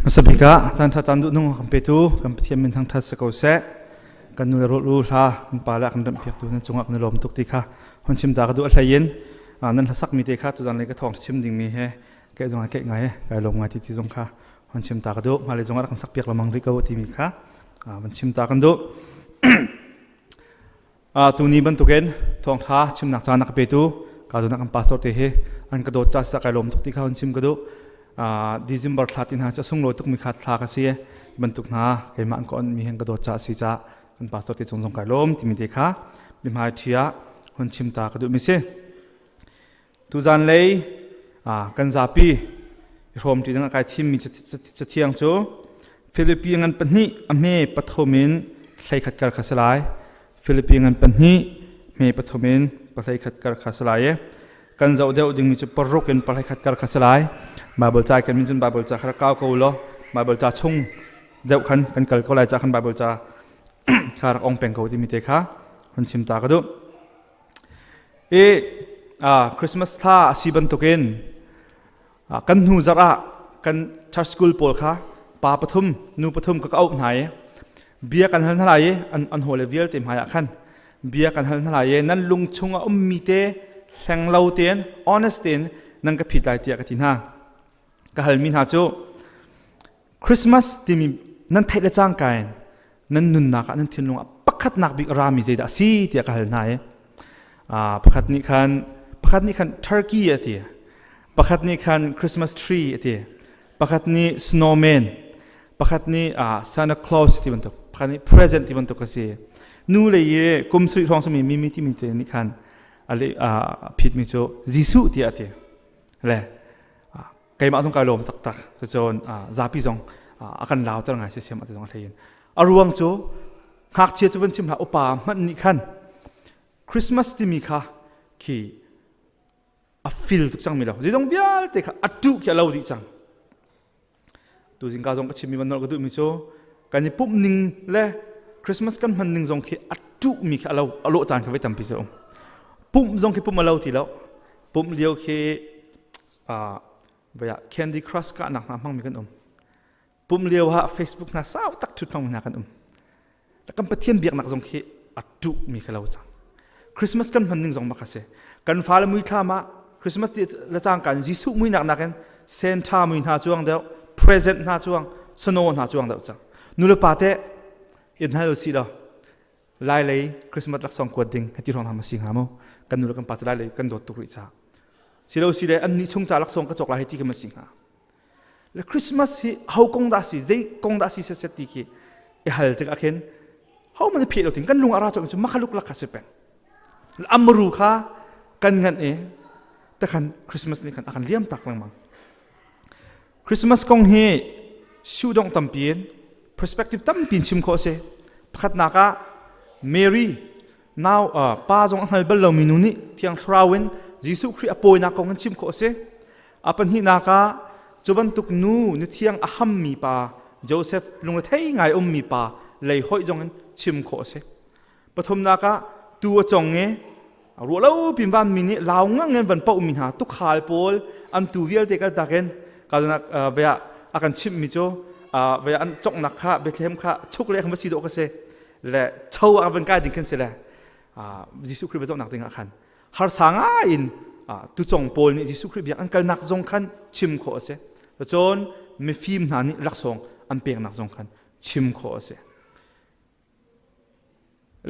Hmasa bik ah caan ṭha caan duh nung kan petu kan Pathian min thangṭhat si ko seh. Kan nu le rawl u hla kan pa le kan remhpiaktu nan cungah kan i lawm tuk ti kha hun chim ta ka duh a hlei in nan hlasak mi te kha tuzan lei ka thawng chim ding mi he ke zong ke ngai kai lawm ngai ti ti zong kha hun chim ta ka duh hmailei zong ah rak kan sak piak lamang rih ko ti mi kha van chim ta kan duh. Tuni bantukin thawngṭha chimnak caan a ka petu ka zawn ah kan pastor te hi an ka dawt ca sa kai lawm tuk ti kha hun chim ka duh. December thla ti hna cu a sunglawi tukmi kha thla ka si bantuk hna keimah an ka on mi hin ka dawt ca si ca kan pastor te cung zong kai lawm timi te kha mihmai ṭhi ah hun chim ta ka duh mi si. Tuzan lei kan zapi i hrawm ṭi ding ah kai thimmi cathiang cu Filipi ngan pahnih a hme pathum in 11 kar kha si lai. Filipi ngan pahnih hme pathum in pahlei khat kar kha si lai i kan zoh deuh dingmi cu paruk in pahlei khat kar kha si lai. Bible ca kan min cun Bible ca kha kau ko law Bible ca chung deuh khan kan kal ko lai ca khan Bible ca kha rak ong peng ko timi te kha hun chim ta ka duh. I Christmas thla a si bantukin kan hnu zarh ah kan church school pawl kha pa pathum nu pathum ka ka auh hna i bia kan hal hna lai i an hawle vialte hmai ah khan bia kan hal hna lai i nan lung chung a ummi te hleng lo tein honest tein nan ka phit lai tiah ka ti hna. Ka halmi hna cu Christmas timi nan theih le cangka in nan nunnak ah nan thinlung ah pakhatnak bik a rami zeidah a si tiah ka hal hna i pakhat nih khan pakhat nih khan turkey a ti pakhat nih khan Christmas tree a ti pakhat nih snowman pakhat nih Santa Claus ti bantuk pakhat nih present ti bantuk a si nu le i kum sarih hrawng sami mimi timi te nih khan a phitmi cu Jesuh tiah a ti le keimah zong kai lawm taktak cucun zapi zong a kan lauter ngai siam ati zong a hlei in a ruang cu ngakchia cu van chim hlah upa hmanh nih khan Christmas timi kha khi a fil tuk cang mi lo zeizong vialte kha a tuh khi a lo dih cang tu zingka zong ka chimmi van nolh ka duhmi cu kan i pumh ning le Christmas kan hman ning zong khi a tuh mi khi a lo a lawh caan kha voi tampi cu um pumh zong khi pumh a lo ti lo pumh lio khi vaya Candy Crush kahnak hna hmangmi kan um pum lio ah Facebook hna sau tak thut hmang hna kan um kan Pathian biaknak zong khi a tuh mi kha lo cang Christmas kan hman ning zong mak a si kan fale mui thlam ah Christmas le cangka in Jesuh mui nak nakin Santa mui hna chuang deuh present hna chuang snow hna chuang deuh cang nu le pa te in hal si lo lai lei Christmas laksawng kuat ding hati hrawng hna ma si hnga mu kan nu le kan pa cu lai lei kan dawt tuk rih ca silo si le an nih chung ca laksawng ka cawk lai hei ti ka ma si hnga le Christmas hi ho kong dah si zei kong dah si set set ti khi i hal tik ah khin ho man phe lo ting kan lung ara chom chu makhaluk lak kha si peng amru kha kan ngan e takhan Christmas ni khan akan liam tak lengmang Christmas kong hi sudong tampi in perspective tampi in chim khawh si pakhatnak ah Mary nau pa zong a hngal bal lomi nu nih thiang thlarau in Jesuh Khrih a pawinak kong in chim khawh a si a pahnihnak ah cu bantuk nu nu thiang a hammi pa Joseph lungrethei ngai ummi pa lei hoih zong in chim khawh a si pathumnak ah tu a cong i ruah lo pin van mi nih lau ngang in van poh mi hna tukhal pawl an tu vialte kal takin kalnak vea a kan chimh mi cu vea an congnak kha Bethlehem kha chuk le khan va si dawh ka si le cho ah van kai ding khan si le Jesuh Khrih va zohnak ding ah khan harsa ngai in tucong pawl nih Jesuh Khrih biak an kalnak zong khan chim khawh a si cun mifim hna nih laksawng an peknak zong khan chim khawh a si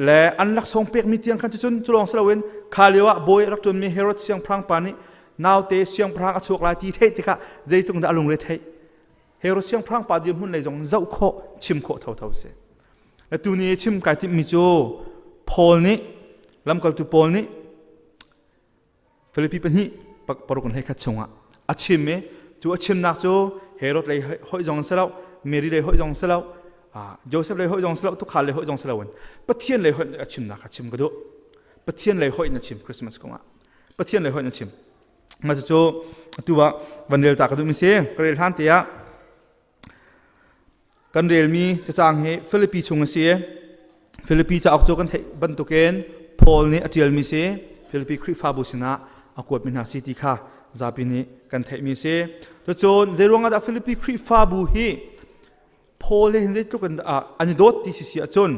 le an laksawng pekmi tiang khan cucun culawng si loin kha lio ah bawi rak ṭuanmi Herod siangpahrang pa nih naute siangpahrang a chuak lai ti theih tikah zeitluk dah a lungre theih Herod siangpahrang pa dirhmun lei zong zoh khawh chim khawh thotho si tu ni chim kai timhmi cu Paul nih lamkaltu Paul nih Filipi pahnih paruk in hleikhat chungah a chim i cu a chimnak cu Herod lei hoih zong si lo Mary lei hoih zong si lo Joseph lei hoih zong si lo tukhal lei hoih zong si lo in Pathian lei hoih a chimnak kha chim ka duh Pathian lei hoih in a chim Christmas kongah Pathian lei hoih in a chim mah cu atu ah van rel ta ka duh mi si ka rel hlan te ah Kan relmi cacang hi Filipi chung a si. Filipi cauk cu kan theih bantukin Paul nih a ṭialmi si. Filipi Khrihfabu sinah a kuatmi hna si ti kha zapi nih kan theihmi si. Cucun zeiruang ah dah Filipi Khrihfabu hi Paul he hin zeitluk in dah an i dawt ti si si ahcun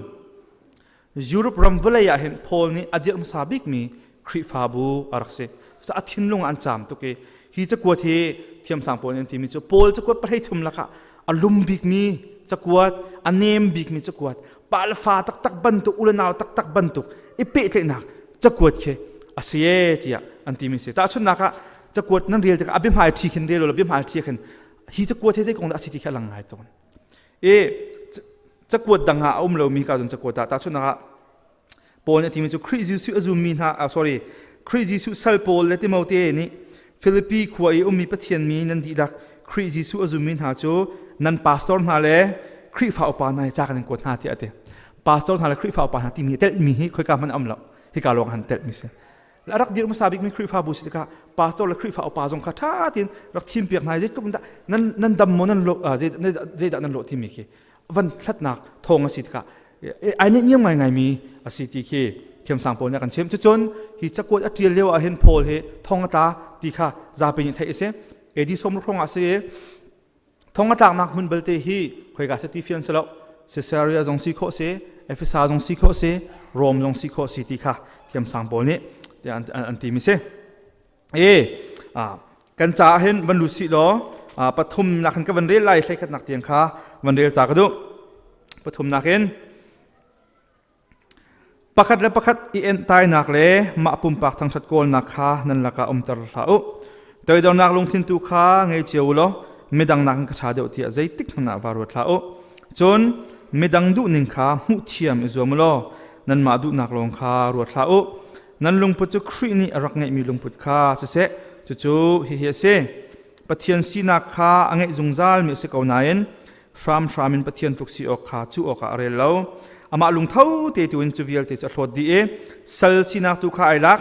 Europe ram vawlei ah hin Paul nih a dirh hmasa bikmi Khrihfabu a rak si. Cucaah a thinlung ah an caam tuk i hi cakuat hi thiamsang pawl nih an timi cu Paul cakuat pahlei thum lakah a lum bikmi cakuat, a nem bikmi cakuat, pa le fa taktak bantuk, u le nau taktak bantuk i pehtlaihnak cakuat khi a si e tiah an timi si. Tahchunhnak ah cakuat nan rel tikah a biahmai ṭhi khin rel law biahmai ṭhi khin hi cakuat hi zei kong dah a si ti khi a lang ngai tawn. I cakuat dang ah a um lomi ka cun cakuat ah tahchunhnak ah Paul nih a timi cu Khrih Jesuh a zummi hna sorry Khrih Jesuh sal Paul le Timote nih Filipi khua i ummi Pathian mi nan dihlak Khrih Jesuh a zummi hna cu nan pastor hna le Khrihfa upa hna hi ca kan in kuat hna tiah a ti. Pastor hna le Khrihfa upa hna timi telhmi hi khoika hmanh a um lo. Hika lawng han telhmi si. A rak dirh hmasa bikmi Khrihfabu si tikah pastor le Khrihfa upa zong kha ṭha tein rak thimpiak hna i zeitluk in dah nan nan dam maw nan lo zeidah nan lawh timi khi van hlatnak thawng a si tikah ai nih niam ngaingaimi a si ti khi thiamsang pawl nih a kan chimh. Cucun hi cakuat a ṭial lio ah hin Paul hi thong a tla ti kha zapi nih theih a si. AD 60 hrawng ah a si i thong a tlaknak hmun belte hi khoika si ti fian si lo. Caesarea zong si khawh si, Efesa zong si khawh si, Rome zong si khawh si ti kha thiamsang pawl nih an timi si. E kan caah hin van lut sih law pathum nak hin ka van rel lai hlei khat nak tiang kha van rel ta ka duh. Pathum nak in Pakhat le pakhat i entainak le mah pumpak thangṭhat kawlnak kha nan lakah umter hlah u. Toidornak lungthin tu kha ngei cio u law midang nakin ka ṭha deuh tiah zeitik hmanh ah vaa ruat hlah u. Cun midang duhning kha hmuhthiam i zuam u law nanmah duhnak lawng kha ruat hlah u. Nan lungput cu Khrih nih a rak ngeihmi lungput kha siseh, cucu hihi a si. Pathian sinak kha a ngeih zungzalmi a si ko nain hramhram in Pathian tluk si awk kha cuh awkah a rel lo. Amah lungtho te tu in cu vialte cu a hlawt dih i sal sinak tu kha ai lak.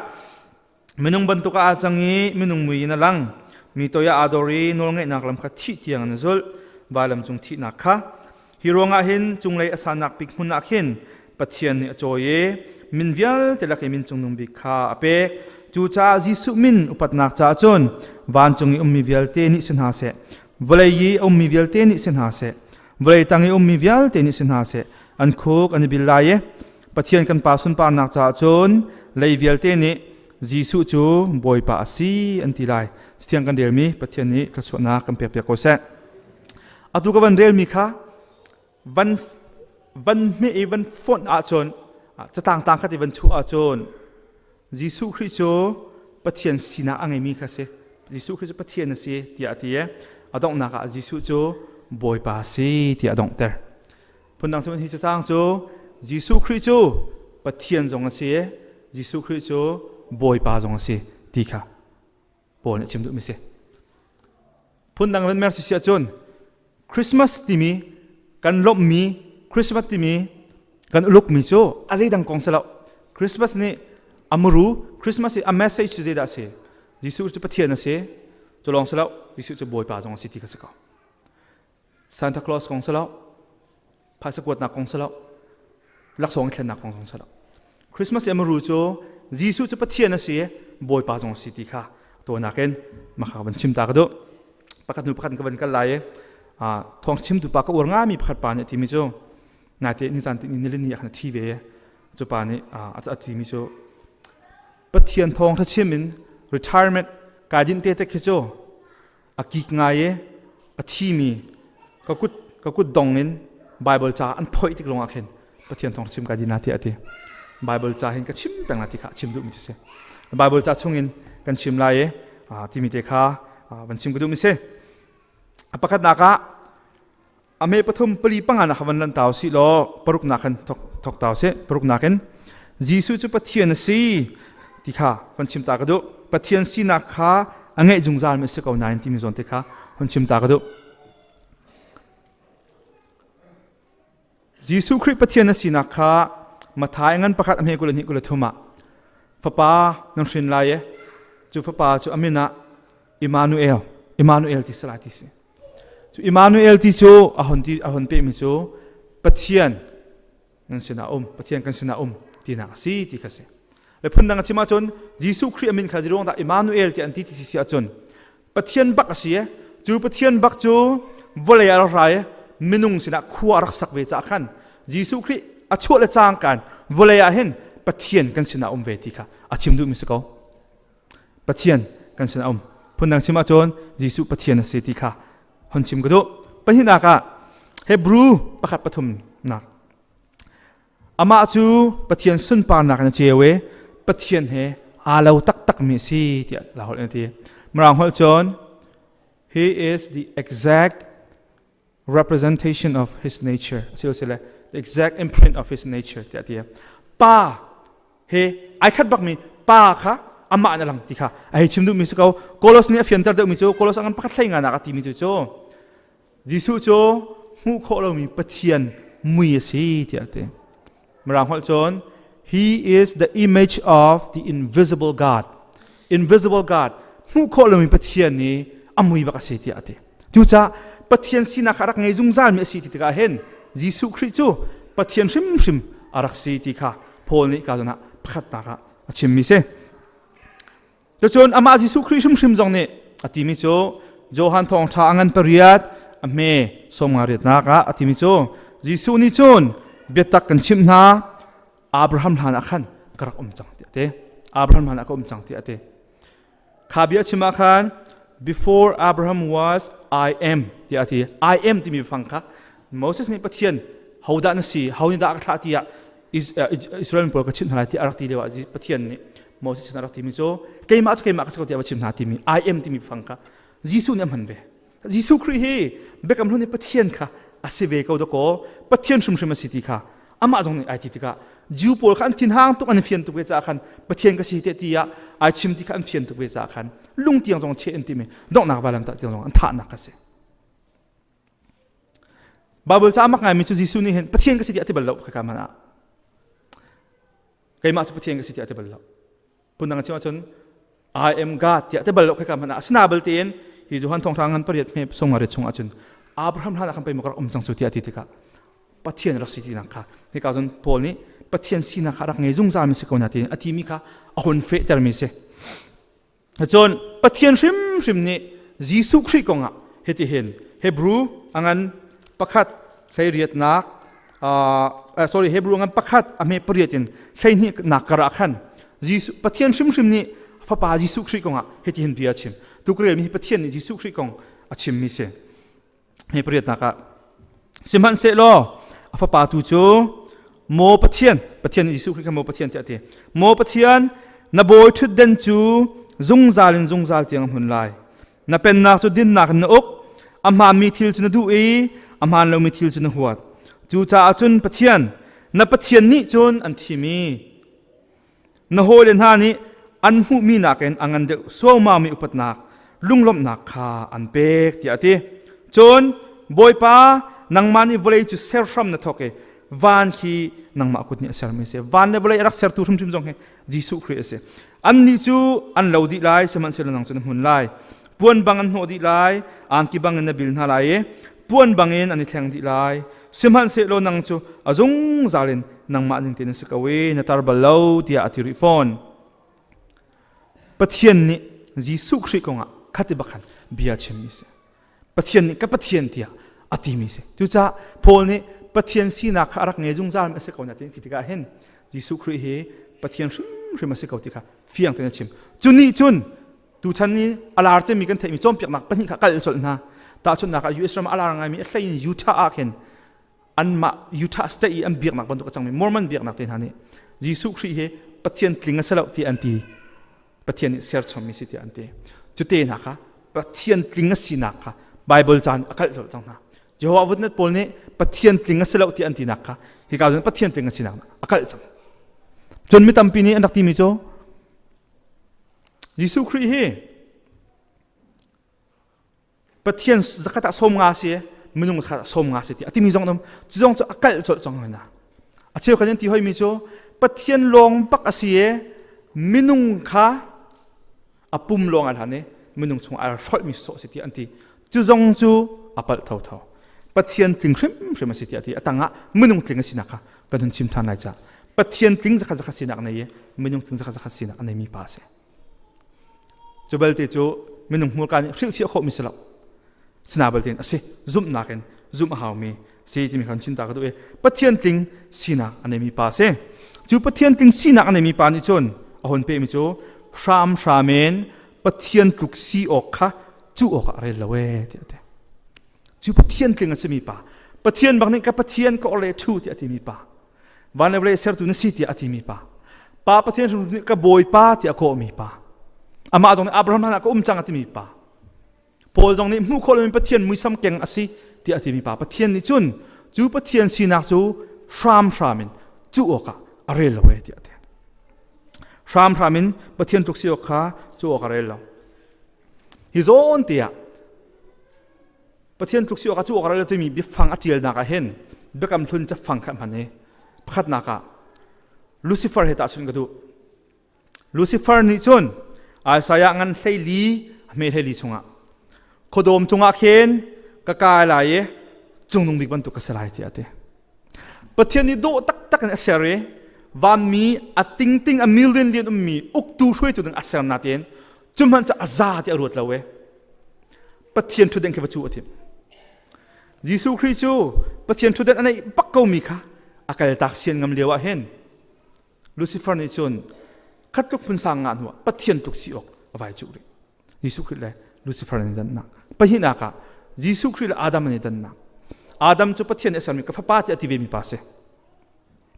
Minung bantuk ah aa cang i minung mui in a lang. Mi toi ah aa dor i nawlngeihnak lam kha thih tiang in a zulh. Vailam cung thihnak kha. Hi ruangah hin cunglei a sannak bik hmun ah khin Pathian nih a cawi i min vialte lak i min cungnung bik kha a pek. Cucaah Jesuh min upatnak caah cun vancung i ummi vialte nih si hna seh, vawlei i a ummi vialte nih si hna seh, vawlei tang i ummi vialte nih si hna seh, an khuk an i bil lai i Pathian kan Pa sunparnak caah cun lei vialte nih Jesuh cu Bawipa a si an ti lai. Thiang kan relmi Pathian nih thluachuahnak kan pekpiak ko seh. Atu ka van relmi kha van van hmeh i van fonh ahcun catang tang khat i van chuah ahcun Jesuh Khrih cu Pathian sinak a ngeimi kha si. Jesuh Khrih cu Pathian a si tiah a ti i a donghnak ah Jesuh cu Bawipa a si tiah a donghter. Phundang cun hi catang cu Jesuh Khrih cu Pathian zong a si i Jesuh Khrih cu Bawipa zong a si ti kha Paul nih a chim duhmi si. Phundang van mer si si ahcun Christmas timi kan lawmhmi Christmas timi kan ulukmi cu a zeidang kong si lo. Christmas nih a muru Christmas i a message cu zeidah a si? Jesuh cu Pathian a si. Cu lawng si lo, Jesuh cu Bawipa zong a si ti kha si ko. Santa Claus kong si lo, phaisa kuatnak kong si lo, laksawng i thlennak kong zong si lo. Christmas i a muru cu Jesuh cu Pathian a si i Bawipa zong a si ti kha tunak in maka van chim ta ka duh. Pakhat hnu pakhat ka van kal lai i thawng chimtu pa ka uar ngami pakhat pa nih a timi cu naite nizan ti nilin ni ah khan a thi ve cu pa nih a timi cu Pathian thawng tha chim in retirement kai dinh te te khi cu a kik ngai i a thimi ka kut ka kut dong in Bible ca an phoih tik lawngah khin Pathian thawng chim kai dina tiah a ti. Bible ca hin ka chim peng la ti kha chim duhmi cu si. Bible ca chungin kan chim lai i timi te kha van chim ka duhmi si. A pakhatnak ah A me pathum pali panga nak van lan tau si law paruk nak in thok thok tau si paruk nak in Jesuh cu Pathian a si ti kha hun chim ta ka duh Pathian sinak kha a ngeih zungzal mi si ko nain timi zawn te kha hun chim ta ka duh Jesuh Khrih Pathian a sinak kha Mathai ngan pakhat a hme kul hnih kul thum ah fapa nan hrin lai e cu fapa cu a min ah Immanuel Immanuel ti si lai ti si Cu Immanuel ti cu a hon ti a hon pehmi cu Pathian nan sinah um, Pathian kan sinah um tinak a si ti kha si. Le phundang a chim ahcun Jesuh Khrih a min kha zeiruang dah Immanuel ti an ti ti si ahcun. Pathian bak a si e. Cu Pathian bak cu vawlei ah a rak ra i minung sinah khua a rak sak ve caah khan Jesuh Khrih a chuah le cangka in vawlei ah hin Pathian kan sinah um ve ti kha a chim duhmi si ko. Pathian kan sinah um. Phundang chim ahcun Jesuh Pathian a si ti kha hon chim ka duh. Pahnihnak ah Hebrew pakhat pathumnak Amah cu Pathian sunparnak in a ceu i Pathian he aa lo taktakmi a si tiah Laiholh in a ti. Mirang holh cun he is the exact representation of his nature asilosile the exact imprint of his nature tiah a ti. Pa he ai khat bakmi pa kha amah in a lang ti kha a hei chim duhmi si ko. Kolos nih a fianter deuhmi cu Kolos a ngan pakhat hlei nga nak a timi cu cu Jesuh cu hmuh khawh lomi Pathian mui a si tiah a ti. Mirang holh cun He is the image of the invisible God. Invisible God, hmuh khawh lomi Pathian nih a mui bak a si tiah a ti. Cucaah Pathian sinak kha a rak ngei zungzalmi a si ti tikah hin Jesuh Khrih cu Pathian hrimhrim a rak si ti kha Paul nih ka zawn ah pakhatnak ah a chimmi si. Cucun amah Jesuh Khrih hrimhrim zong nih a timi cu Johan thawngṭha a ngan pariat a hme sawmnga riatnak ah a timi cu Jesuh nih cun biatak kan chimh hna Abraham hlan ah khan ka rak um cang tiah a ti. Abraham hlan ah ka um cang tiah a ti. Kha bia chim ah khan before Abraham was I am tiah a ti. I am timi fang kha Moses nih Pathian hodah na si ho nih dah ka thlah tiah Israel pawl ka chimh hna lai tiah a rak ti lio ah Pathian nih Moses sin a rak timi cu keimah cu keimah ka si ko tiah va chim hna timi I am timi fang kha Jesuh nih a hman ve. Jesuh Khrih hi Biakam Hlun i Pathian kha a si ve ko dakaw Pathian hrimhrim a si ti kha amah zong nih ai ti tikah Jew pawl kha an thinhang tuk an fian tuk ve caah khan Pathian ka si te ti ah ai chim ti kha an fian tuk ve caah khan lung tiang zong cheh an timi donghnak vailam tah tiang zong an thahnak ka si. Bible ca mak ngaimi cu Jesuh nih hin Pathian ka si ti a ti bal lo khaka man ah. Keimah cu Pathian ka si ti a ti bal lo. Phundang chim ahcun I am God tiah ti bal lo khaka man ah. Asina bal tein hi Johan thawngtha ngan pariat hme sawmnga riat chung ahcun Abraham hlan ah khan pei maw ka rak um cang cu tiah ti tikah Pathian rak si tinak kha hika cun Paul nih Pathian sinak kha rak ngei zungzal mi si ko na tiin a timi kha a hun fehtermi si. Cun Pathian hrimhrim nih Jesuh Khrih kongah hitihin Hebrew a ngan pakhat hleiriatnak uh, sorry Hebrew a ngan pakhat a hme pariat in hleihnihnak kar ah khan Jesuh Pathian hrimhrim nih fapa Jesuh Khrih kongah hitihin bia a chim. Tukrel mi hi Pathian nih Jesuh Khrih kong a chimmi si. Hi pariatnak ah sihmanhsehlaw a fapa tu cu maw Pathian Pathian nih Jesuh Khrih kha maw Pathian tiah a ti maw Pathian na bawi ṭhutden cu zungzal in zungzal tiang a hmun lai na pennak cu dinnak in na uk a hmaanmi thil cu na duh i a hmaan lomi thil cu na huat cucaah cun Pathian na Pathian nih cun an thim i Na hawile hna nih an hmuhmi nakin a ngan deuh suaumami upatnak lunglawmhnak kha an pek tiah a ti. Cun Bawipa nangmah nih vawlei cu ser hram na thawk i van khi nangmah kut nih a sermi a si. Van le vawlei a rak sertu hrimhrim zong hi Jesuh Khrih a si. Annih cu an lo dih lai, sihmanhsehlaw nang cu na hmun lai. Puan bang an hnawh dih lai, angki bang in na bil hna lai i puan bangin an i thleng dih lai. Sihmanhsehlaw nang cu a zungzal in nangmah ning tein na si ko i na tar bal lo tiah a ti rih fawn. Pathian nih Jesuh Khrih kongah khati bak khan bia chimmi si. Pathian nih ka Pathian tiah a timi si. Cucaah Paul nih Pathian sinak kha a rak ngei zungzal mi a si ko na ti tikah hin Jesuh Khrih hi Pathian hrimhrim a si ko ti kha fiang tein a chim. Cu nih cun Tuchan i a lar cemmi kan theihmi cawnpiaknak pahnih kha kal colh hna. Tahchunhnak ah US ram a lar ngaimi a hlei in Utah ah khin anmah Utah state i an biaknak bantuk a cangmi Mormon biaknak te hna nih Jesuh Khrih hi Pathian tling a si lo ti an ti. Pathian nih serchommi si tiah an ti. Cu te hna kha Pathian tling a sinak kha Bible caan a kalh colh cang hna. Jehovah Witness pawl nih Pathian tling a si lo ti an tinak kha hika cun Pathian tling a sinak a kalh cang. Cun mi tampi nih an rak timi cu Jesuh Khrih hi Pathian zakhat ah 50 si minung zakhat ah 50 si ti a timi zong um cu zong cu a kalh colh cang hna a cheu kan ti hoimi cu Pathian lawng bak a si i minung kha a pum lawng a hlan i minung chung a hrolhmi sawh si ti an ti cu zong cu a palh thotho Pathian tling hrimhrim a si ti a ti a tangah minung tling a sinak kha kan hun chim ṭhan lai ca Pathian tling zakhat zakhat sinak nei i minung tling zakhat zakhat sinak a neimi pa a si. Cu belte cu minung hmurka nih hrilhfiah khawhmi si lo. Sina baltin a si zumhnak in zumh a haumi si timi khan chim ta ka duh i Pathian tling sinak a neimi pa si. Cu Pathian tling sinak a neimi pa nih cun a hun pehmi cu hramhram in Pathian tluk si awk kha cu awkah a rel lo ee tiah a ti. Cu Pathian tling a simi pa, Pathian bak nih ka Pathian ka orle ṭhu tiah a timi pa, van le vawlei sertu na si tiah a timi pa, pa Pathian hrim nih ka bawipa tiah a kawhmi pa, amah zong nih Abraham hlan ah ka um cang a timi pa, Paul zong nih hmuh khawh lomi Pathian muisam keng a si tiah a timi pa Pathian nih cun cu Pathian sinak cu hramhram in cuh awkah a rel lo ee tiah a ti. Hramhram in Pathian tluk si awk kha cuh awk a rel lo. Hi zawn tiah Pathian tluk si awkah cuh awk a rel lo timi biafang a ṭialnak ah hin biakam hlun cafang kha hman i pakhatnak ah Lucifer he tahchunh ka duh. Lucifer nih cun Isaiah ngan 14 hme 14 chungah khuadawm cungah khin ka kai lai i cungnung bik bantuk ka si lai tiah a ti. Pathian nih dawh taktak in a ser i vanmi a tingting a million lian ummi uktu hruaitu ding a ser natein cu hmanh cu a za ti a ruat lo e. Pathian ṭhutden khi va cu a thim. Jesuh Khrih cu Pathian ṭhutden a neih bak komi kha a kaltak sian ngam lio ah hin Lucifer nih cun khat tluk phun sang ngah hnuah Pathian tluk si awk a vai cuh rih. Jesuh Khrih le Lucifer an i dannak. Pahnihnak ah Jesuh Khrih le Adam an i dannak. Adam cu Pathian nih a sermi ka fapa tiah a ti vemi pa si.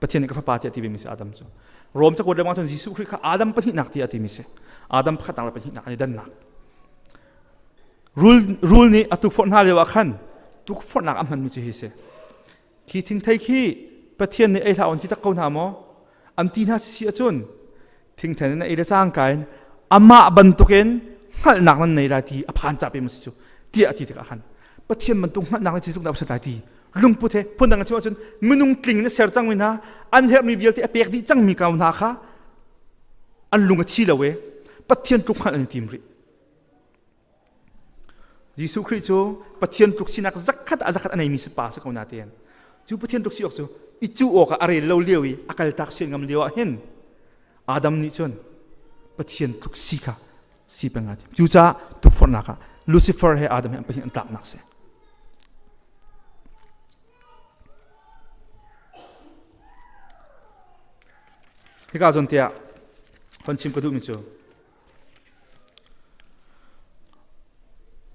Pathian nih ka fapa tiah a ti vemi si Adam cu. Rom cakuat lengmang cun Jesuh Khrih kha Adam pahnihnak tiah a timi si. Adam pakhatnak le pahnihnak an i dannak. Rul, rul nih a tukforh hna lio ah khan tukforhnak a hmanmi cu hi si. Khi thingthei khi Pathian nih ei hlah on ti tak ko hna maw? An ti hna si ahcun thingthei na ei le cangka in amah bantukin hngalhnak nan nei lai ti a phan ca pe maw si cu tiah a ti tikah khan Pathian bantuk hngalhnak na ti tluk dah lai ti lungput he phundang in chim ahcun minung tling in a ser cangmi hna an herhmi vialte a pek dih cangmi ko hna kha an lung a thi lo e Pathian tluk hngalh an i tim rih Jesuh Khrih cu Pathian tluk sinak zakhat ah zakhat a neimi si pa si ko natein cu Pathian tluk si awk cu i cuh awkah a rel lo lio i a kaltak sian ngam lio ah hin Adam nih cun Pathian tluk si kha si peng aa tim. Cucaah tukforhnak ah Lucifer he Adam he an pahnih an tlaknak si. Hika zawn tiah hon chim ka duhmi cu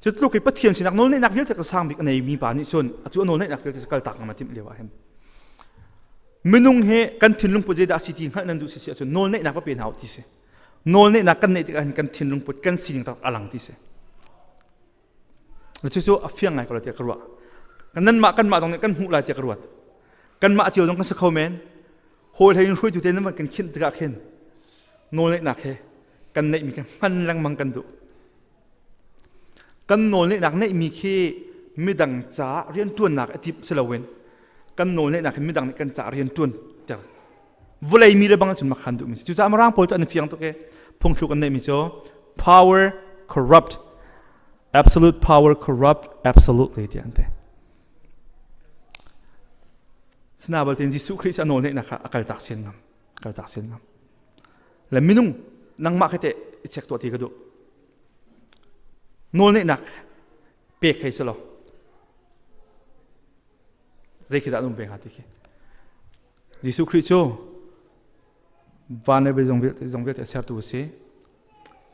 Cu tluk i Pathian sinak nawlneihnak vialte ka sang bik a neimi pa nih cun atu a nawlneihnak vialte cu kaltak ngam a timh lio ah hin minung hi kan thinlung put zeidah a si ti hngalh nan duh si si ahcun nawlneihnak va pe hna u ti si. Nawlneihnak kan neih tikah hin kan thinlung put kan sining tak a lang ti si. Cucu a fiang ngai ko lai tiah ka ruah. Nanmah kanmah zong nih kan hmuh lai tiah ka ruat. Kanmah cio zong kan si kho men. Hawi hlei in hruaitu te nan kan khinh tikah khin nawlneihnak he kan neihmi kha hman lengmang kan duh. Kan nawlneihnak neihmi khi midang ca rianṭuannak a timh si loin kan nawlneihnak hi midang nih kan ca rianṭuan ter vawlei mi le bang cun makhan duhmi si. Cucaah Mirang pawl cu an fiang tuk i phungthluk an neihmi cu power corrupt absolute power corrupt absolutely tiah an ti. Sina baltein Jesuh Khrih cu a nawlneihnak kha a kaltak sian ngam. Kaltak sian ngam. Le minung nangmah khi teh i check tuah ti ka duh. Nawlneihnak pek hei si lo. Zei khi dah an um ve hnga ti khi. Jesuh Khrih cu van le zeizong vialte, zong vialte a sertu a si.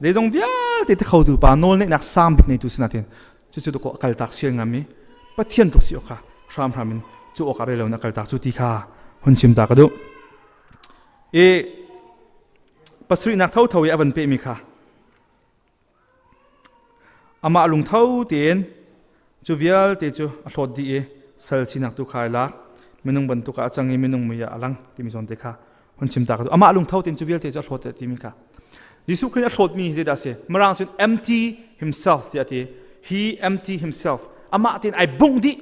Zeizong vialte ti khotu pa nawlneihnak sang bik neitu si natin cucu tu ko kaltak sial ngam i Pathian tuk si awk kha hramhram in cu awk ah relo na kaltak cu ti kha hun chim ta ka duh. I pasarihnak thotho i a van pehmi kha Amah lungtho tein cu vialte cu a hlawt dih i sal sinak tu kha ai lak. Minung bantuk ah a cang i minung mui ah a lang timi zawn te kha hun chim ta ka duh. Amah lungtho tein cu vialte cu a hlawt timi kha. Jesuh Khrih a hlawtmi hi zeidah a si? Mirang cun empty himself tiah a ti. He empty himself. Amah tein ai bungh dih.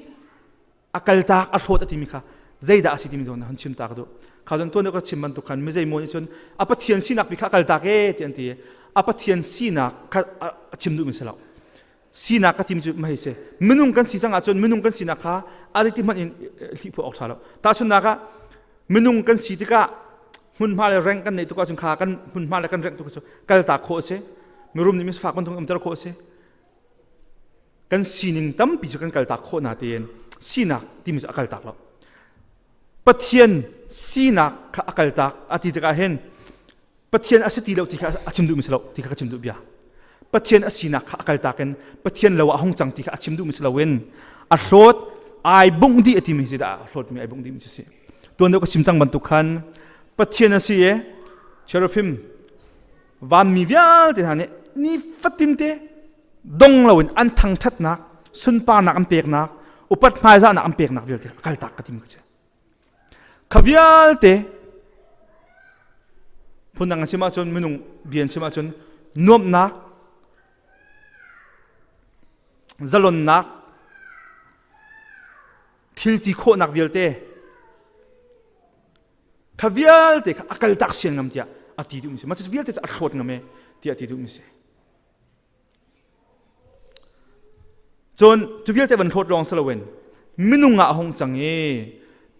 A kaltak a hrawt a timi kha zeidah a si timi zawn hun chim ta ka duh. Kha zon tuan ka chim bantuk khan mi zeimaw nih cun a Pathian sinak pi kha a kaltak e ti an ti. A Pathian sinak kha a chim duhmi si lo. Sinak ka tim cu mei si. Minung kan si cang ahcun minung kan sinak kha a zeiti hmanh in hlihphuah awk ṭha lo. Tahchunhnak ah minung kan si tikah hmunhma le reng kan neih tuk ahcun kha kan hmunhma le kan reng tuk cu kaltak khawh a si. Mirum nih misfak bantuk umter khawh a si. Kan sining tampi cu kan kaltak khawh na tein sinak timi cu a kaltak lo. Pathian sinak kha a kaltak a ti tikah hin Pathian a si ti lo ti kha a chim duhmi si lo ti kha ka chim duh bia. Pathian a sinak kha a kaltak in Pathian lo ah a hung cang ti kha a chim duhmi si loin a hlawt ai bungh dih a timi si dah a hlawtmi ai bungh dihmi cu si. Tuan deuh ka chim cang bantuk khan Pathian a si i cherubim vanmi vialte hna nih nifatin te dong loin an thangṭhatnak sunparnak an peknak upat hmaizahnak an peknak vialte a kaltak ka timi ka si. Kha vialte phundang an chim ahcun minung bia an chim ahcun nuamhnak zalonnak thil ti khawhnak vialte kha vialte kha a kaltak sian ngam tiah a ti duhmi si. Mah cu vialte cu a hlawt ngam e tiah a ti duhmi si. Cun cu vialte van hlawt lawng si loin minung ah a hung cang i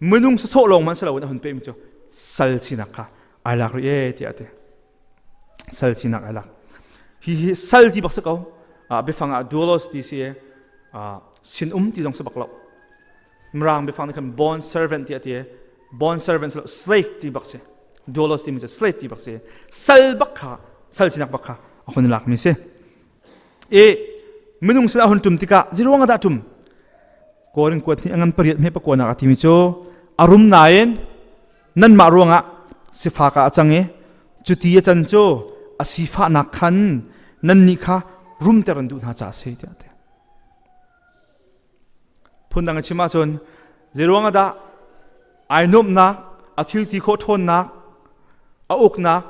minung sawsawh lawng hmanh si loin a hun pehmi cu sal sinak kha ai lak rih e tiah a ti. Sal sinak ai lak. Hi hi sal ti bak si ko. Biafang ah doulos ti si i sinum ti zong si bak lo. Mirang biafang nih khan bond servant ti a ti i bond servant si lo slave ti bak si. Doulos timi cu slave ti bak si. Sal bak kha sal sinak bak kha a hun lakmi si. I minung sin a hun ṭum tikah ziruang ah dah ṭum? Korin kuat nih a ngan pariat hme pakuanak a timi cu a rum nain nanmah ruangah sifak ah a cang i cuti a can cu a sifahnak khan nannih kha rumter an duh hna caah a si tiah a ti. Phundang a chim ahcun zeiruang ah dah ai nuamhnak, a thil ti khawh ṭhawnnak, a uknak,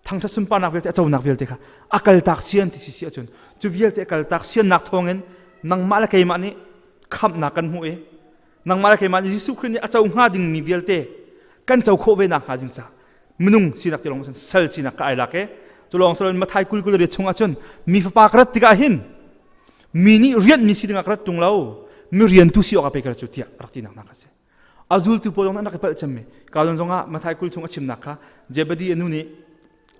thangṭhat sunparnak vialte a conak vialte kha a kaltak sian ti si si ahcun cu vialte a kaltak siannak thawngin nangmah le keimah nih khamhnak kan hmuh i nangmah le keimah nih Jesuh Khrih nih a co hnga dingmi vialte kan co khawh ve nak hnga ding caah minung sinak ti lawng cun sal sinak ka ai lak i cu lawng saloin Mathai 20 riat chung ahcun mi fapa ka rat tikah hin mi nih rianhmi si dingah ka rat ṭung lo mi riantu si awkah pei ka rat cu tiah rak tinak hna kha si a zultu pawl zong an rak i palh cemmi ka zon zongah Mathai 20 chung a chimnak kha Zebedi a nu nih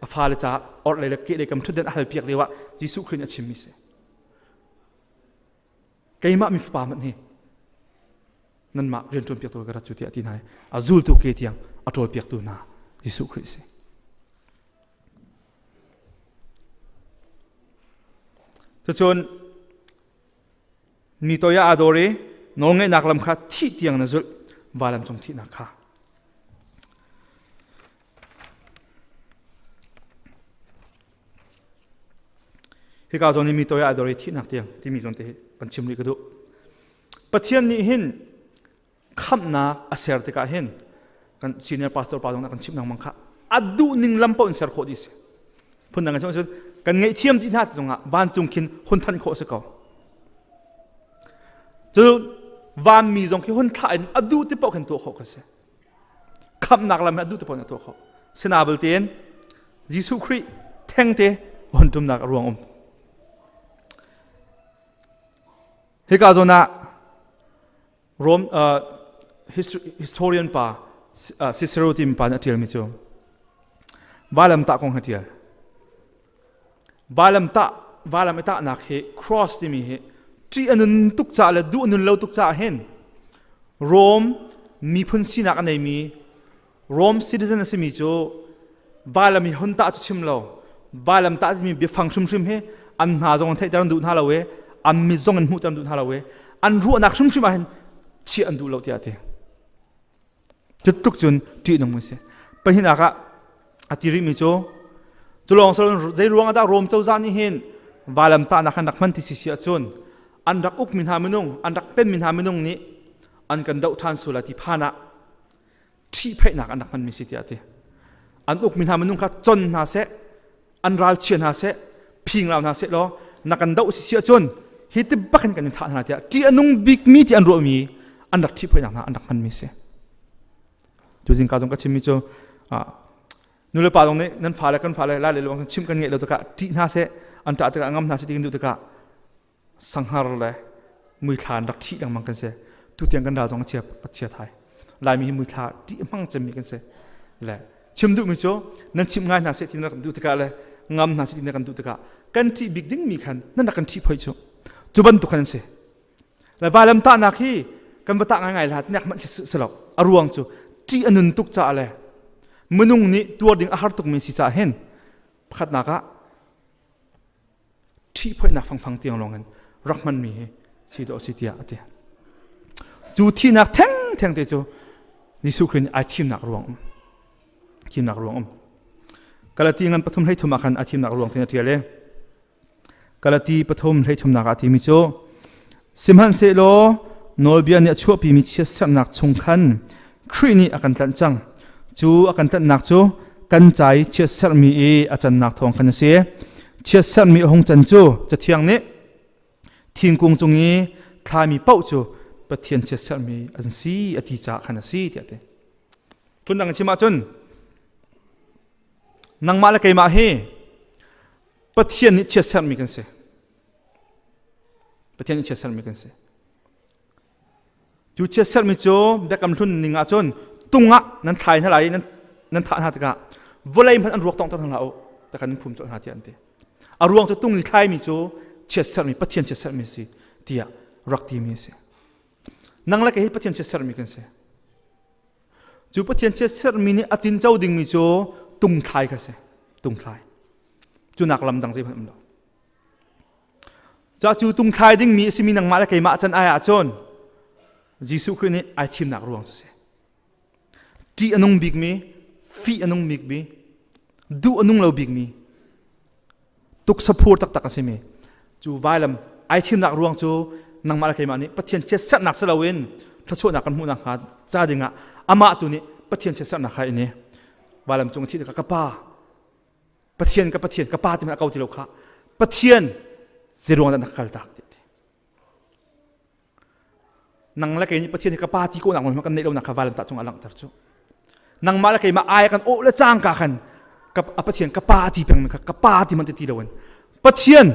a fale caah orhlei le kehlei kam ṭhutdan a halpiak lio ah Jesuh Khrih nih a chimmi si keimah mi fapa hmanh hi nanmah rian ṭuanpiaktu ka rat cu tiah a ti hna i a zultu ke tiang a ṭawlpiaktu hna Jesuh Khrih si. Cucun mi toi ah aa dawr i nawlngeihnak lam kha thih tiang na zulh vailam cung thihnak kha. Hika zawn i mi toi ah aa dawr i thihnak tiang timi zawn te hi kan chim rih ka duh. Pathian nih hin khamhnak a ser tikah hin kan senior pastor pa zong kan chimh lengmang kha a duh ning lam paoh in ser khawh dih si phundang in chim ahcun kan ngaihthiam ti hna zongah vancung khin hun than khawh si ko cu vanmi zong khi hun thlah in a duh ti paoh khin tuah khawh kha si khamhnak lam hi a duh ti paoh in a tuah khawh sinabel tein Jesuh Khrih thengte hun tumnak a ruang um Hika zawn ah Rome uh, historian pa uh, Cicero timi pa nih a ṭialmi cu vailamtah kong a ṭial. Vailamtah vailam i tahnak hi cross timi hi ṭih a nun tuk caah le duh a nun lo tuk caah hin Rome miphun sinak a neimi Rome citizen a simi cu vailam i hun tah cu chim lo vailam tah timi biafang hrimhrim hi an hna zong an theihter an duh hna lo i an mit zong an hmuhter an duh hna lo i an ruahnak hrimhrim ah hin chiah an duh lo tiah a ti cu tluk cun ṭihnung a si pahnihnak ah a ti rihmi cu cu lawng silo zei ruang ah dah Rome cozah nih hin vailam tahnak an rak hman ti si si ahcun an rak ukmi hna minung an rak penmi hna minung nih an kan doh ṭhan sual ti phan ah ṭhihphaihnak an rak hmanmi si tiah a ti. An ukmi hna minung kha con hna seh, an ralchia hna seh, phinglau hna seh law na kan doh si si ahcun hi ti bak in kan in thah hna tiah ṭih a nung bikmi ti an ruahmi an rak ṭhihphaihnak hna an rak hmanmi si. Tu zingka zong ka chimmi cu nulepa zong nih nan fale kan fale lai le lawng chim kan ngeih lo tikah ṭih hna seh an ṭah tikah ngam hna seh ti kan duh tikah sanghar le muithla an rak ṭhih lengmang kan si tutiang kan ral zong a chia a chia thai laimi hi muithla ṭih hmang cemmi kan si le chim duhmi cu nan chimh ngai hna seh ti na kan duh tikah le ngam hna seh ti na kan duh tikah kan ṭih bik dingmi khan nan rak kan ṭhih phoi cu. Cu bantuk khan an si. Le vailamtahnak hi kan va tah ngaingai la tinak hmanh khi si lo. A ruang cu ṭih a nun tuk caah le minung nih tuar ding a har tukmi si caah hin pakhatnak ah ṭhihphoihnak fangfang tiang lawng in rak hmanmi hi si dawh si tiah a ti. Cu thihnak thengtheng te cu Jesuh Khrih nih ai thimnak ruang um. Thimnak ruang um. Galati ngan pathum hlei thum ah khan a thimnak ruang tin a ṭial i Galati pathum hlei thumnak ah a timi cu sihmanhsehlaw nawlbia nih a chuahpimi chiatserhnak chung khan Khrih nih a kan tlanh cang. Cu a kan tlanhnak cu kan ca i chiatserhmi i a cannak thawng khan a si. Chiatserhmi a hung can cu Cathiang nih thingkung cung i thlaimi paoh cu Pathian chiatserhmi an si a ti caah khan a si tiah a ti. Phundang in chim ahcun nangmah le keimah hi Pathian nih chiatserhmi kan si. Pathian nih chiatserhmi kan si. Cu chiatserhmi cu Biakam Hlun ning ahcun tung ah nan thlai hna lai i nan, nan thah hna tikah vawlei hmanh an ruak tawngter hna hlah u takhan nan phum colh hna tiah an ti. A ruang cu tung i thlaimi cu chiatserhmi Pathian chiatserhmi a si tiah rak timi a si. Nang le kei hi Pathian chiatserhmi kan si. Cu Pathian chiatserhmi nih a tinco dingmi cu tungthlai kha si. Tungthlai. Cu nak lam dang zeihmanh um lo. Ca cu tungthlai dingmi a simi nangmah le keimah can ai ahcun Jesuh Khrih nih ai thimnak ruang cu si. Ṭih a nung bikmi, fih a nung bikmi, duh a nung lo bikmi, tuksaphur taktak a simi cu vailam ai thimnak ruang cu nangmah le keimah nih Pathian chiatserhnak si loin thluachuahnak kan hmuhnak hnga ca dingah amah tu nih Pathian chiatserhnak kha in i vailam cung thih tikah ka pa Pathian ka Pathian ka pa ti hmanh a ko ti lo kha Pathian zeiruang dah na ka kaltak ti Nang le kei nih Pathian hi ka pa ti kawhnak nawl kan neih lonak kha vailamtah cungah langhter cu. Nangmah le keimah ai kan awh le cangka khan ka a Pathian ka pa ti peng kha ka pa ti man ti ti loin Pathian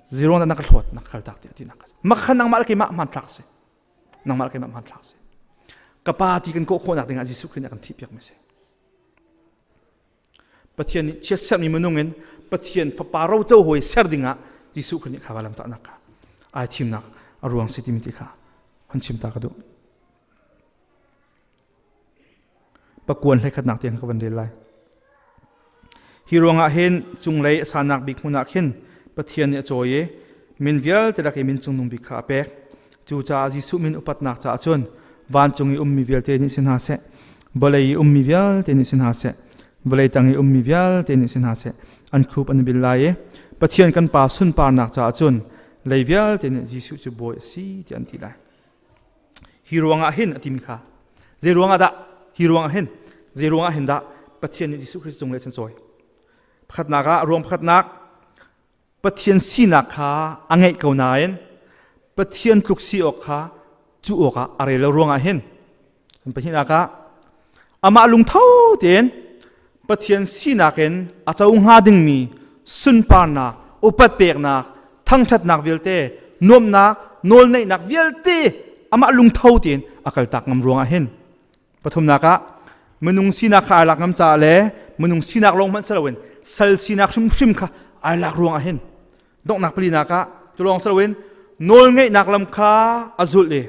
zeruang dah na ka hlawt na ka kaltak ti ti nak mak khan nangmah le keimah hmanthlak si nangmah le keimah hmanthlak si ka pa ti kan kawh khawhnak dingah Jesuh Khrih nih a kan thih piak mi si Pathian nih chiatserhmi minung in Pathian fapa roco hawi ser dingah Jesuh Khrih nih kha vailamtahnak kha ai thimnak a ruang si timi ti kha hun chim ta ka duh. Pakuan hlekhatnak tiang ka van rel lai. Hi ruangah hin cunglei a sanak bik hmun ah khin Pathian nih a cawi i min vialte lak i min cungnung bik kha a pek. Cucaah Jesuh min upatnak caah cun vancung i ummi vialte nih si hna seh, vawlei i ummi vialte nih si hna seh, vawlei tang i ummi vialte nih si hna seh, an khup an i bil lai i Pathian kan Pa sunparnak caah cun lei vialte nih Jesuh cu Bawi a si tiah an ti lai. Hi ruangah hin a timi kha zei ruangah dah hi ruangah hin zei ruangah hin dah Pathian nih Jesuh Khrist cung le cun cawi. Pakhatnak ah ruang pakhatnak Pathian sinak kha a ngeih ko nain Pathian tluk si awk kha cuh awkah a rel lo ruangah hin pahnihnak ah amah lungtho tein Pathian sinak in a co hnga dingmi sunparnak, upat peknak, thangṭhatnak vialte, nuamhnak, nawlneihnak vialte amah lungtho tein a kaltak ngam ruangah hin Pathumnak ah minung sinak kha ai lak ngam caah le minung sinak lawng hmanh si loin sal sinak hrimhrim kha ai lak ruangah hin donghnak palinak ah cu lawng si loin nawlngeihnak lam kha a zulh i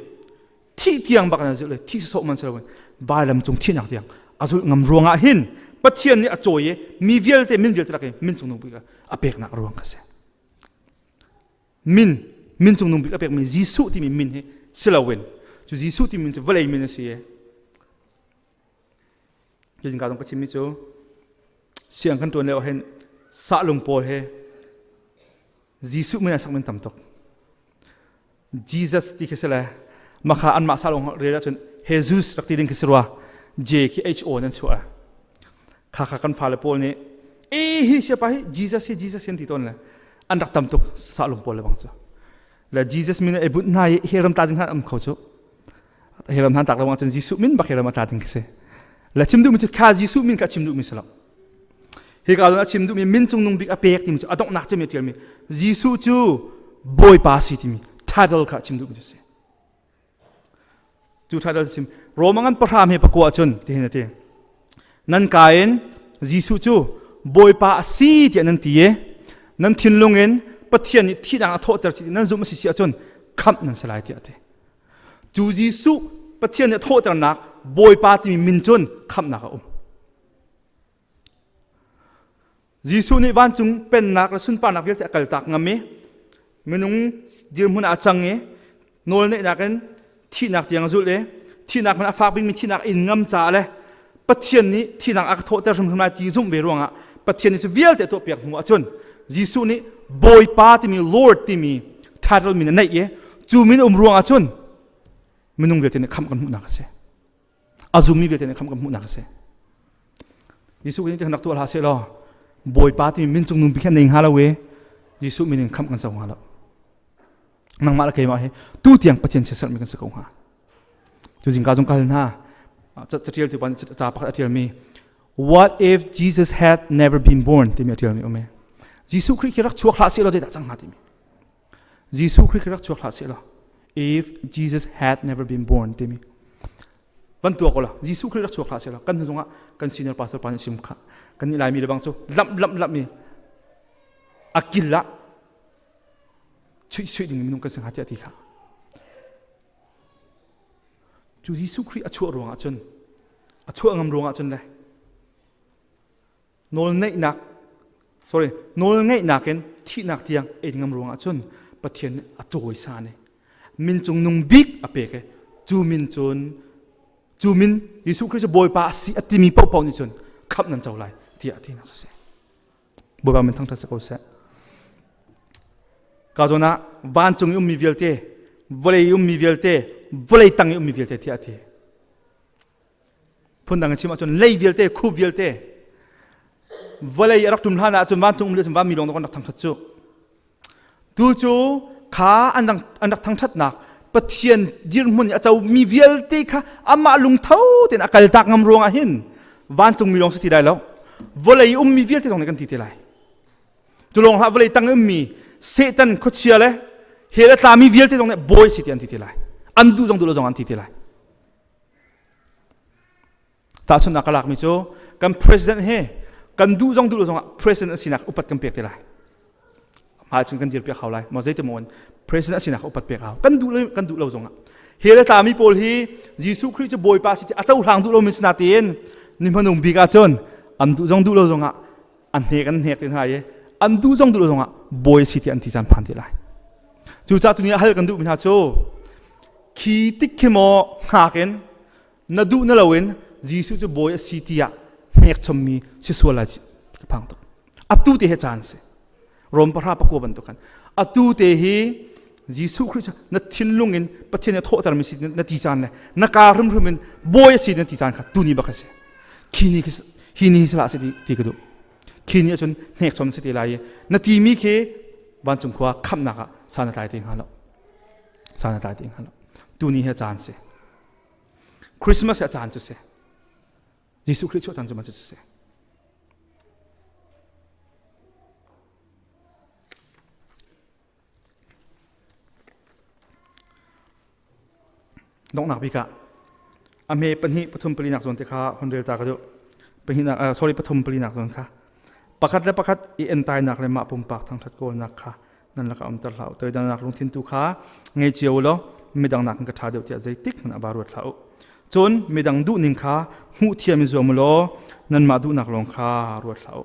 thih tiang bak in a zulh i thih sawsawh man si loin vailam cung thihnak tiang a zulh ngam ruangah hin Pathian nih a cawi i mi vialte min vialte lak i min cungnung bik a peknak ruang kha si. Min min cungnung bik a pekmi Jesuh timi min hi si loin cu Jesuh timi min cu vawlei min a si i Tuzingka zong ka chimmi cu siang kan ṭuan lio hin sahlung pawl he Jesuh min a sak min tam tuk. Jesus ti khi si le makha anmah sahlung rel ahcun Jesus rak ti ding khi si rua J khi H O nan chuah kha kha kan fale pawl nih e hi siapa hi Jesus hi Jesus hin ti tawn le an rak tam tuk sahlung pawl le bang cu le Jesus min e bunh hna i hi ram ta ding hna am kho cu hi ram hna tak lo ahcun Jesuh min bak hi ram a tla ding khi si le chim duhmi cu kha Jesuh min kha chim duhmi si lo hi ka a chim duhmi min cungnung bik a pek timi cu a donghnak cem i a ṭialmi Jesuh cu Bawipa si timi title kha chim duhmi cu si Cu ṭha chim Roma ngan pahra he pakua cun tihin a ti. Nan ka in Jesuh cu Bawipa a si tiah nan ti i nan thinlung in Pathian nih thihnak a thawhter si nan zumh a si si ahcun khamh nan si lai tiah a ti. Cu Jesuh Pathian nih a thawhternak Bawipa timi min cun khamhnak a um. Jesuh nih vancung pennak le sunparnak vialte a kaltak ngam i minung dirhmun ah a cang i nawlneihnak in thihnak tiang a zulh i thihnak hmanh a fak bikmi thihnak in ngam caah le Pathian nih thihnak a ka thawhter hrimhrim lai ti zumh ve ruangah Pathian nih cu vialte a tuahpiak hnu ahcun Jesuh nih Bawipa timi Lord timi title min a neih i cu min um ruangah cun minung vialte nih khamh kan hmuhnak a si. A zummi vialte nih khamh kan hmuhnak a si. Jesuh nih rak tuah hlah seh law Bawipa timi min cung nung bik hi nei hnga lo i Jesuh min in khamh kan co hnga lo. Nangmah le keimah hi tu tiang Pathian chiatserhmi kan si ko hnga. Cu zingka zong kal hna catialtu pa nih ca pakhat a ṭialmi What if Jesus had never been born timi a ṭialmi um i Jesuh Khrih khi rak chuak hlah seh law zeidah cang hnga timi Jesuh Khrih khi rak chuak hlah seh law if Jesus had never been born timi van tuak ko la Jesuh Khrih rak chuak hlah seh law kan hnu zongah kan senior pastor pa nih sim kha kan nih Laimi le bang cu lamh lamh lamh i a kil ah chuih suih ding minung kan si hnga tiah ti kha cu Jesuh Khrih a chuah ruangah cun a chuah ngam ruangah cun le nawlneihnak sorry nawlngeihnak in thihnak tiang ein ngam ruangah cun Pathian nih a cawisan i min cungnung bik a pek i cu min cun cu min Jesuh Khrih cu Bawipa a si a timi paohpaoh nih cun khamh nan co lai tiah a tinak cu si. Bawipa min thangṭhat si ko seh. Ka zawn ah vancung i ummi vialte, vawlei i ummi vialte, vawlei tang i ummi vialte tiah a ti. Phundang in chim ahcun lei vialte, khu vialte, vawlei a rak ṭum hlan ahcun vancung um le cun vanmi lawng an rak thangṭhat cu. Tu cu kha an rak, an rak thangṭhatnak Pathian dirhmun i a comi vialte kha amah lungtho tein a kaltak ngam ruangah hin vancungmi lawng si ti lai lo. Vawlei ummi vialte zong nih kan ti te lai. Cu lawng hlah vawlei tang ummi Satan khuachia le hell a tlami vialte zong nih bawi si ti an ti te lai. An duh zong duh lo zong an ti te lai. Tahchunhnak ka lakmi cu kan president hi kan duh zong duh lo zongah president a sinak upat kan pek te lai. Hmai cun kan dir piak hau lai. Maw zeiti maw president a sinak upat pek hau. Kan duh lo kan duh lo zongah. Hi le tlami pawl hi Jesuh Khrih cu Bawipa si ti a cohlang duh lomi si natein ni hmanung bik ahcun an duh zong duh lo zongah an hnek an hnek te hna i an duh zong duh lo zongah bawi si ti an ti caan phan te lai. Cucaah tuni ah hal kan duhmi hna cu khi tik khi maw hngak in na duh na loin Jesuh cu bawi a si tiah hnekchommi si sual lai ka phang tuk. Atu te hi caan si. Rom pahra pakua bantuk khan. Atu te hi Jesuh Khrih cu na thinlung in Pathian nih thawhtermi si na ti caan le na kaa hrimhrim in bawi a si na ti caan kha tuni bak a si. Khi ni hi ni salah si ti ka duh. Khi ni ahcun hnekchom si te lai i na timi khi vancung khua khamhnak ah san a tlai te hnga lo. San a tlai te hnga lo. Tuni hi caan si. Christmas a caan cu si. Jesuh Khrih chuah caan cu man cu si. Donghnak bik ah a hme pahnih pathum palinak zawn te kha hon rel ta ka duh. Pahnihnak uh, sorry pathum palinak zawn kha pakhat le pakhat i entainak le mah pumpak thangthat kawlnak kha nan lakah umter hlah u toidornak lungthin tu kha ngei cio u law midang nakin ka ṭha deuh tiah zeitik hmanh ah vaa ruat hlah u cun midang duhning kha hmuh thiam i zuam u law nanmah duhnak lawng kha ruat hlah u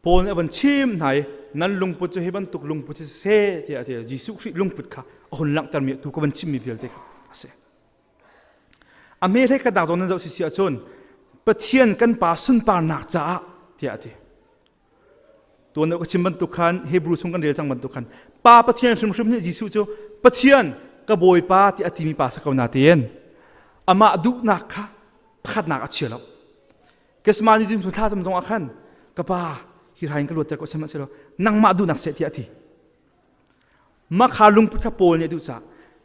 Paul nih a van chim hna i nan lungput cu hi bantuk lungput hi siseh tiah a ti Jesuh Khrih lungput kha a hun langhtermi tu ka van chimmi vialte kha a si a hme hlei khatnak zong nan zoh si si ahcun Pathian kan Pa sunparnak caah tiah a ti Tuan deuh ka chim bantuk khan Hebrew chung kan rel cang bantuk khan Pa Pathian hrimhrim nih Jesuh cu Pathian ka Bawipa ti a timi pa sa ko na tein amah duhnak kha pakhatnak a chia lo. Kesmani dim thla cam zong ah khan ka pa hi rain ka luatter ko sihmanhsehlaw nangmah duhnak seh tiah a ti. Makha lungput kha Paul nih a duh caah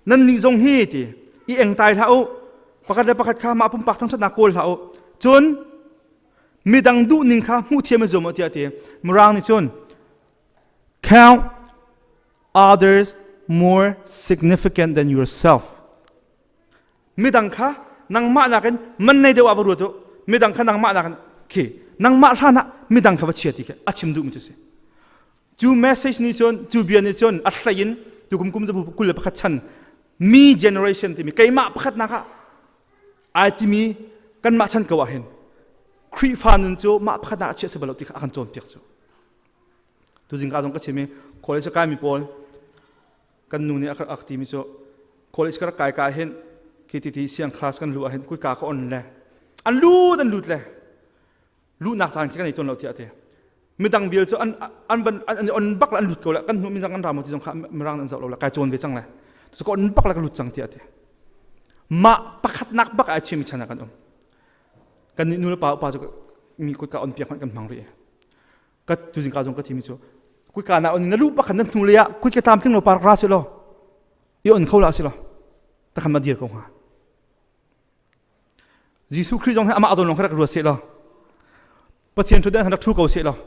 nannih zong hi ti i engtai hlah u pakhat le pakhat kha mah pumpak thangṭhatnak kawl hlah u cun midang duhning kha hmuh thiam i zuam u tiah a ti mirang nih cun count others more significant than yourself midang kha nangmah nakin man nei deuh ah va ruat u midang kha nangmah nakin khi nangmah hlan ah midang kha va chia ti khi a chim duhmi cu si. Cu message nih cun cu bia nih cun a hlei in tukum kum zabu 21 chan mi generation timi keimah pakhatnak ah ai timi kanmah chan ko ah hin Khrihfa nun cu mah pakhatnak a chiah si bal lo ti kha a kan cawnpiak cu. Tuzing ka zong ka chim i college a kaimi pawl kan nu nih a rak timi cu college ka rak kai ka hin khi ti ti siang class kan luh ah hin kuika ka on le an lut an lut le luhnak caan khi kan ei tawn lo tiah ti midang vial cu an an van an on bak le an lut ko le kan hnu midang an ra maw ti zong kha mirang an zoh lo le kai cawn ve cang le cu ka on bak le ka lut cang tiah ti mah pakhatnak bak ai chim chan ah kan um kan nih nu le pa upa cu mi kutka on piak hmanh kan hmang rih ka tuzing ka zong ka thimi cu kutka na on na lu pakhat na hnu le ah kutka tlamtling lo par ra si lo i on kho la si lo takhan ma dir ko hnga Jesuh Khrih zong hi amah zawn lawng kha rak ruat seh law Pathian thutdan rak thu ko seh law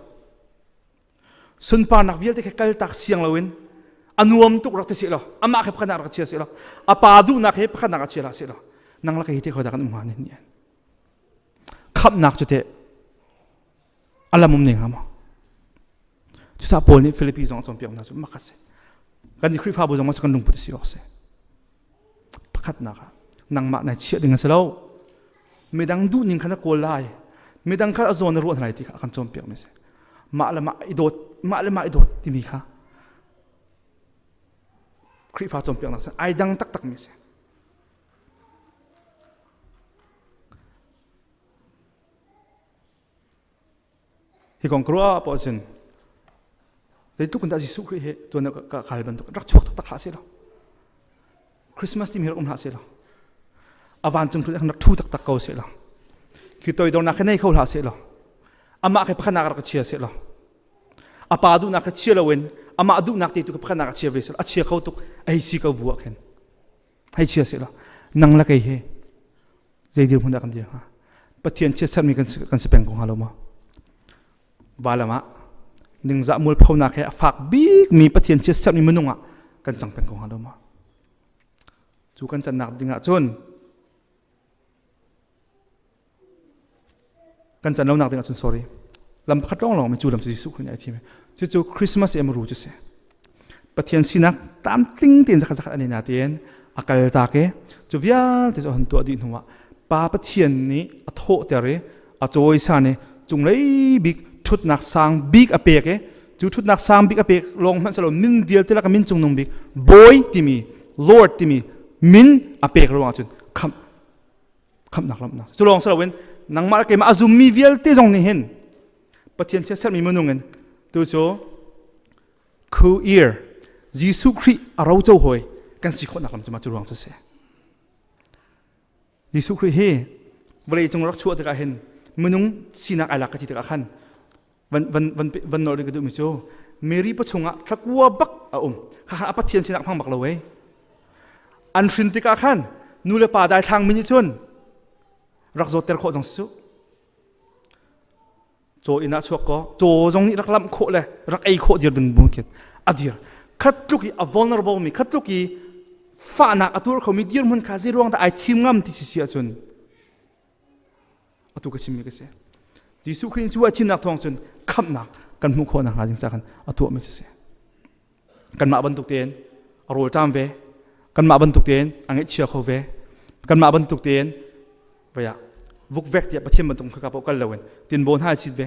sunparnak vialte kha kaltak siang loin a nuam tuk rak ti seh law amah kha pakhatnak rak chia seh law a pa duhnak he pakhatnak a chia la seh law nang laka hi te khoida kan um hnga ni ni khamnak cu teh a lam um ne hnga maw cucaah Paul nih Filipi zong a cawnpiak hna cu mak a si kan i Khrihfabu zong kan lungput si awk si pakhatnak ah nangmah nai chiah ding a si lo midang duh ning kha na kawl lai midang kha a zawn na ruah hna lai ti kha a kan cawnpiak mi si mah le mah i dawt mah le mah i dawt timi kha Khrihfa cawnpiaknak ai dang taktak mi si Hi kong ka ruah poah cun zeitluk in dah Jesuh Khrih hi tuan ka kal bantuk rak chuak taktak hlah seh law Christmas timi rak um hlah seh law a vancung ṭhu rak ṭhu taktak ko seh law khi toidornak khi nei kho hlah seh law amah khi pakhatnak rak chia seh law a pa duhnak kha chia loin amah duhnak te tu kha pakhatnak a chia ve seh law a chia kho tuk a hei si ko bu ah khin hei chia seh law nang le kei hi zei dirhmun dah kan dir hnga Pathian chiatsermi kan si, kan si peng ko hnga lo maw valam ah ningzah mualphonak he a fak bikmi Pathian chiatsermi minung ah kan cang peng ko hnga lo maw cu kan cannak ding ah cun kan can lonak ding ahcun sorry lam pakhat lawng lawng mi cu lam cu Jesuh Khrih nih ai thim cucu Christmas em ru cu si Pathian sinak tlamtling tein zakhat zakhat an na tein a kal tak i cu vialte cu han tuah dih hnuah Pa Pathian nih a thawhter i a cawisan i cunglei bik ṭhutnak sang bik a pek i cu ṭhutnak sang bik a pek lawng hmanh silo min vialte lak min cungnung bik Bawi timi Lord timi min a pek ruangah cun khamh khamhnak lamnak cu lawng si loin nangmah le keimah a zummi vialte zong nih hin Pathian chiatsermi minung in tu cu khu ear Jesuh Khrih a roco hawi kan si khawhnak lam cu ma cu ruang cu si Jesuh Khrih hi vawlei cung rak chuah tikah hin minung sinak ai lak ka ti tikah khan van van van van nolh ka duhmi cu Mary pachungah thlakua bak a um kha a Pathian sinak hmang bak lo ei an hrin tikah khan nu le pa daithlang mi nih cun rak zawtter khawh zong si caw inn ah chuak ko caw zong nih rak lamh khawh le rak ei khawh dir ding bung khin a dir khat tluk i a vulnerable mi khat tluk i fahnak a tur khomi dirhmun kha zeiruang dah ai thim ngam ti si si ahcun atu ka chimmi ka si Jesuh Khrih cu a thimnak thawng cun khamhnak kan hmuh khawh nakhnga ding ca khan a tuahmi cu si kanmah bantuk tein a rawl ṭam ve kanmah bantuk tein a ngaihchia kho ve kanmah bantuk tein vaya vukvek tiah Pathian bantuk kha ka kal loin tinbaw hna chit ve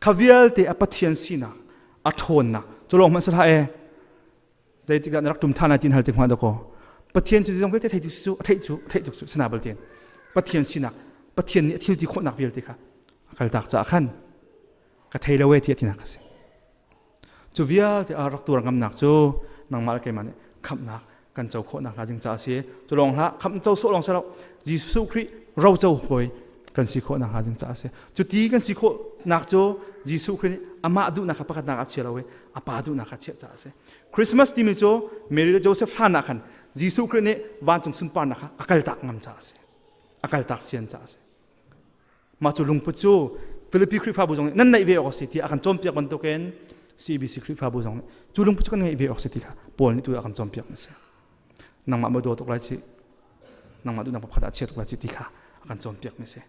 kha vialte a Pathian sinak a ṭhawnnak cu lawng hmanh si hlah e zeitik dah na rak tum than lai tin hal tik hmah dakaw Pathian cu zong vialte thei tu cu a theih cu theih tuk cu sana bal ten Pathian sinak Pathian nih a thil ti khawhnak vialte kha a kaltak caah khan ka thei lo e ti tinak ka si cu vialte a rak tuar ngamnak cu nangmah le keimah nih khamhnak kan co khawhnak hnga ding caah a si cu lawng hlah khamh co sawh lawng si lo Jesuh Khrih roco hawi kan si khawhnak hnga ding caah a si cu ti kan si khawhnak cu Jesuh Khrih nih amah duhnak kha pakhatnak a chia lo i a pa duhnak kha chiah caah a si Christmas timi cu Mary le Joseph hlan ah khan Jesuh Khrih nih vancung sunparnak kha a kaltak ngam caah a si a kaltak sian caah a si mah cu lungput cu Philippi Khrihfabu zong nih nan neih ve awk a si tiah a kan cawnpiak bantukin CBC Khrihfabu zong nih cu lungput cu kan ngeih ve awk a si ti kha Paul nih tu a kan cawnpiak mi a si nangmah ma daw tuk lai ci nangmah duhnak pakhat ah chia tuk lai ci ti kha a kan cawnpiak mi a si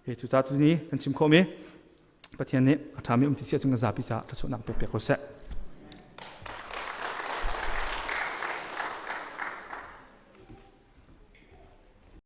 hi cu ta tu ni kan chim khawh mi. Pathian nih a ṭhami um ti sia cung kan zapi caah thluachuahnak pe pek ko seh.